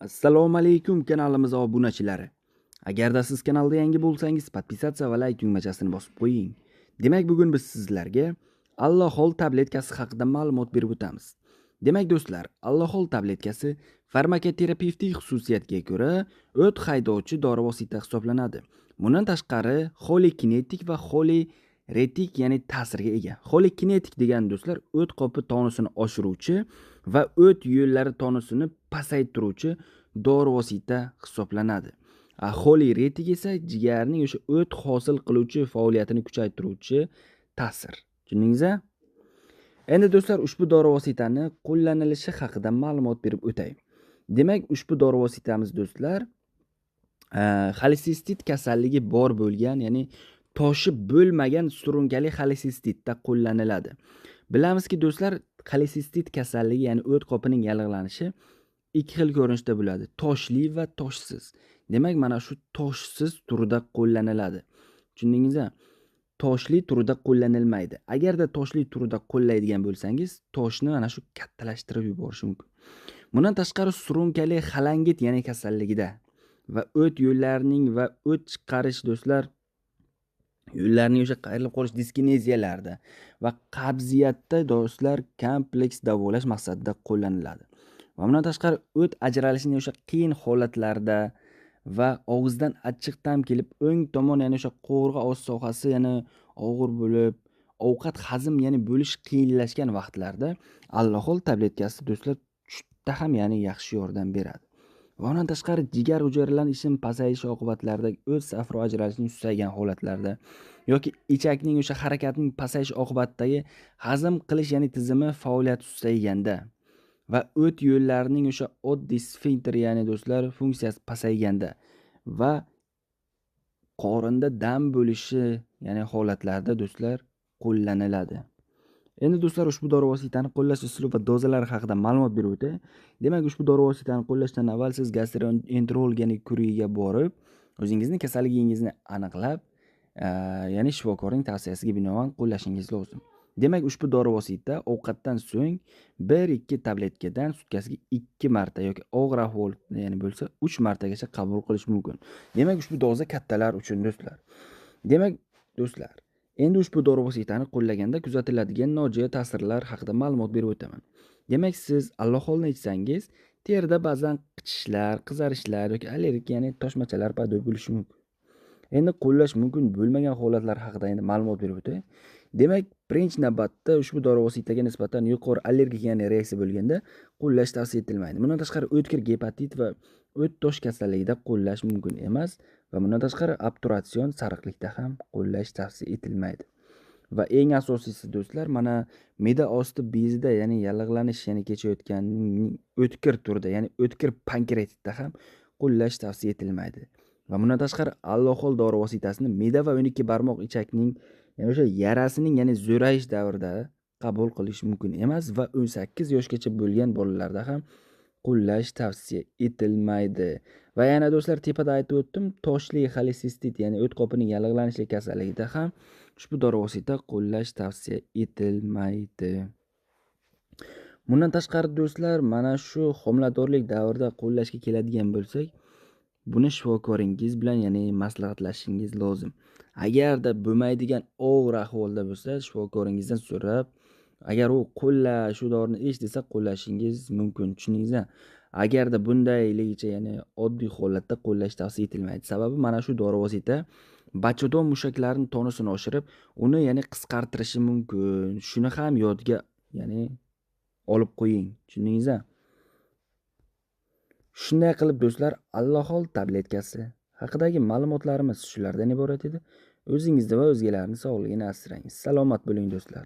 Assalomu alaykum kanalimiz obunachilari. Agarda siz kanalda yangi bo'lsangiz, подписаться va like tugmachasini bosib qo'ying. Demak, bugun biz sizlarga Allohol tabletkasi haqida ma'lumot berib o'tamiz. Demak do'stlar, Allohol tabletkasi farmakoterapevtik xususiyatga ko'ra o't haydovchi dori vosita hisoblanadi. Bundan tashqari xolikinetik va xoliretik, ya'ni ta'sirga ega. Xolikinetik degan do'stlar o't qopi tonusini oshiruvchi va o't yo'llari tonusini pasaytiruvchi dori vosita hisoblanadi. Xoliretik esa jigarning o'sha o't hosil qiluvchi faoliyatini kuchaytiruvchi ta'sir. Tushundingizmi? Endi do'stlar, ushbu dori vositani qo'llanilishi haqida ma'lumot berib o'tay. Demak, ushbu dori vositamiz do'stlar, xolesistit kasalligi bor bo'lgan, ya'ni toshib bo'lmagan surunkali xolesistitda qo'llaniladi. Bilamizki do'stlar, xolesistit kasalligi, ya'ni o't qopining yallig'lanishi ikki xil ko'rinishda bo'ladi: toshli va toshsiz. Demak, mana shu toshsiz turida qo'llaniladi. Tushundingizmi? Toshli turida qo'llanilmaydi. Agarda toshli turida qo'llaydigan bo'lsangiz, toshni mana shu kattalashtirib yuborishi mumkin. Bundan tashqari surunkali xalangit, ya'ni kasalligida va o't yo'llarining va o't chiqarish do'stlar yo'llarining o'sha qayrilib qolish diskineziyalarda va qabziyatda do'stlar kompleks davolash maqsadida qo'llaniladi. Va bundan tashqari o't ajralishining o'sha qiyin holatlarda va og'izdan achchiq ta'm kelib, o'ng tomon, ya'ni o'sha qovurg'a osti sohasi, ya'ni og'ir bo'lib, ovqat hazm, ya'ni bo'lish qiyinlashgan vaqtlarda Allohol tabletkasi do'stlar juda ham, ya'ni yaxshi yordam beradi. Va undan tashqari jigar hujayralarining ishini pasayishi oqibatlarida o't safro ajralishining susaygan holatlarda yoki ichakning o'sha harakatining pasayishi oqibatidagi hazm qilish, ya'ni tizimi faoliyati susayganda va o't yo'llarining o'sha oddiy sfinkter, ya'ni do'stlar funksiyasi pasayganda va qorinda dam bo'lishi, ya'ni holatlarda do'stlar qo'llaniladi. Endi do'stlar, ushbu dori vositani qo'llash usuli va dozalari haqida ma'lumot berib o'tay. Demak, ushbu dori vositani qo'llashdan avval siz gastroenterolog, ya'ni kuriga borib, o'zingizni kasalligingizni aniqlab, ya'ni shifokorning tavsiyasiga binoan qo'llashingiz lozim. Demak, ushbu dori vosita ovqatdan so'ng 1-2 tabletkadan sutkasiga 2 marta yoki og'ir ahvol, ya'ni bo'lsa 3 martagacha qabul qilish mumkin. Demak, ushbu doza kattalar uchun do'stlar. Demak, do'stlar, endi ushbu dori vositani qo'llaganda kuzatiladigan nojo'ya ta'sirlar haqida ma'lumot berib o'taman. Demak, siz Alloholni ichsangiz, terida ba'zan qichishlar, qizarishlar yoki allergik, ya'ni toshmachalar paydo bo'lishi mumkin. Endi qo'llash mumkin bo'lmagan holatlar haqida endi ma'lumot berib o'tay. Demak, birinchi navbatda ushbu dori vositaga nisbatan yuqori allergik, ya'ni reaksiya bo'lganda qo'llash tavsiya etilmaydi. Bundan tashqari o'tkir gepatit va o't tosh kasalligida qo'llash mumkin emas va bundan tashqari obturatsion sariqlikda ham qo'llash tavsiya etilmaydi. Va eng asosiysi do'stlar, mana me'da osti bezida, ya'ni yallig'lanish, ya'ni kechayotganning o'tkir turida, ya'ni o'tkir pankreatitda ham qo'llash tavsiya etilmaydi. Va bundan tashqari Allohol dori vositasini me'da va 12 barmoq ichakning, ya'ni o'sha yarasining, ya'ni zo'rayish davrida qabul qilish mumkin emas va 18 yoshgacha bo'lgan bolalarda ham qo'llash tavsiya etilmaydi. Va yana do'stlar, tepada aytib o'tdim, toshli xolesistit, ya'ni o't qopining yallig'lanishlik kasalligida ham ushbu dori vosita qo'llash tavsiya etilmaydi. Bundan tashqari do'stlar, mana shu homiladorlik davrida qo'llashga keladigan bo'lsak, buni shifokoringiz bilan, ya'ni maslahatlashingiz lozim. Agarda bo'lmaydigan og'ir ahvolda bo'lsa, shifokoringizdan so'rab, agar u qo'lla shu dorini ich desa qo'llashingiz mumkin. Tushundingizmi? Agarda bundayligicha, ya'ni oddiy holatda qo'llash tavsiya etilmaydi. Sababi mana shu dori vosita bachadon mushaklarining tonusini oshirib, uni, ya'ni qisqartirishi mumkin. Shuni ham yodga, ya'ni olib qo'ying. Tushundingizmi? Shunday qilib do'stlar, Allohol tabletkasi haqidagi ma'lumotlarimiz shulardan iborat edi. O'zingizni va o'zgalarning sog'ligini asrang. Salomat bo'ling do'stlar.